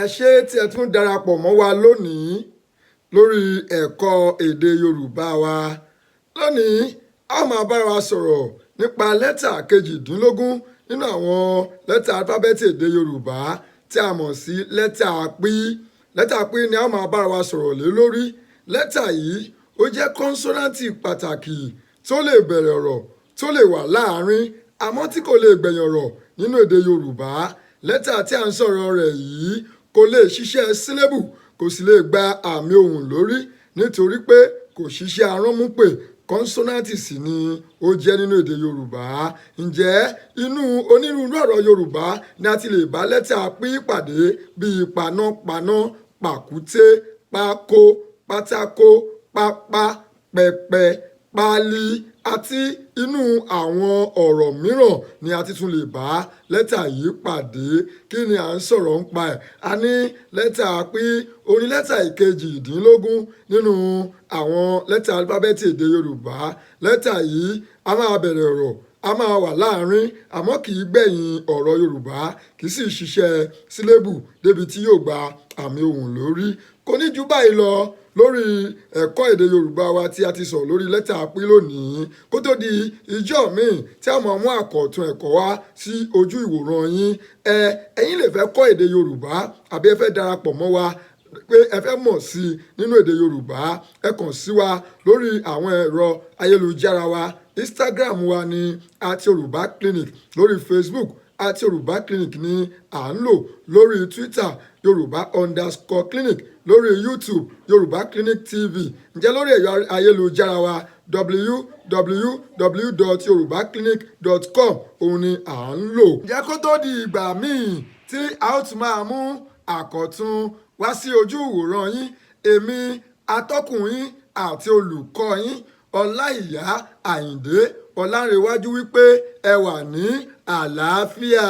Ẹ ṣé tí ẹ tún darapọ̀ mọ́ wa lónìí lórí ẹ̀kọ́ èdè Yorùbá wa. Lónìí, a ó máa bára wa sọ̀rọ̀ nípa lẹ́tà kejìdínlógún nínú àwọn lẹ́tà álífábẹ́ẹ̀tì èdè Yorùbá tí a mọ̀ sí lẹ́tà P. Lẹ́tà P ni a ó máa bára wa sọ̀rọ̀ lé lórí. Lẹ́tà yìí, ó jẹ́ kọ́nsọ́náǹtì pàtàkì tó lè bẹ̀rẹ̀ ọ̀rọ̀, tó lè wà láàárín, àmọ́ tí kò lè gbẹ̀yìn ọ̀rọ̀ nínú èdè Yorùbá. Lẹ́tà tí à ń sọ̀rọ̀ rẹ̀ yìí kò lè ṣiṣẹ́ sílébù, kò sì lè gba àmì ohùn lórí, nítorí pé kò ṣiṣẹ́ aránmúpè. Kọ́nsọ́náǹtì sì ni ó jẹ́ nínú èdè Yorùbá. Ǹjẹ́ inú onírúurú ọ̀rọ̀ Yorùbá ni a ti lè bá lẹ́tà P pàdé, bíi panápaná, pàkúté, pákó, pátákó, pápá, pẹpẹ, páálí, àti inú àwọn ọ̀rọ̀ mìíràn ni a ti tún lè bá lẹ́tà yìí pàdé? Kí ni à ń sọ̀rọ̀ nípa ẹ̀? A ní lẹ́tà P oní lẹ́tà ìkejìdínlógún nínú àwọn lẹ́tà álífábẹ́ẹ̀tì èdè Yorùbá. Lẹ́tà yìí a máa bẹ̀rẹ̀ ọ̀rọ̀, a máa wà láàárín, àmọ́ kì í gbẹ̀yìn ọ̀rọ̀ Yorùbá, kì í sì ṣiṣẹ́ sílébù débi tí yóò gba àmì ohùn lórí. Kò ní ju báyìí lọ lórí ẹ̀kọ́ èdè Yorùbá wa tí a ti sọ̀rọ̀ lórí lẹ́tà P lónìí. Kó tó di ìjọ́ míì tí a máa mú àkọ̀tun ẹ̀kọ́ wá sí ojú ìwòran yín, ẹ̀yin lè fẹ́ kọ́ èdè Yorùbá, àbí ẹ fẹ́ darapọ̀ mọ́ wa pé ẹ fẹ́ mọ̀ sí i nínú èdè Yorùbá, ẹ kàn sí wa lórí àwọn ẹ̀rọ ayélujára wa. Instagram wa ní @YorùbáClinic, lórí Facebook @YorùbáClinic ní à ń lò, lórí Twitter Yorùbá_clinic, lórí YouTube Yorùbá Clinic TV. Ǹjẹ́ lórí ẹ̀rọ ayélujára wa, www.yorubaclinic.com, òun ni à ń lò. Ǹjẹ́ kó tó di ìgbà míì tí a ó tún máa mú àkọ̀tun wá sí ojú ìwòran yín, èmi atọ́kùn yín àti olùkọ́ yín, Ọláìyá Àyìndé Ọlánrewájú, wípé ẹ wà ní àlàáfíà.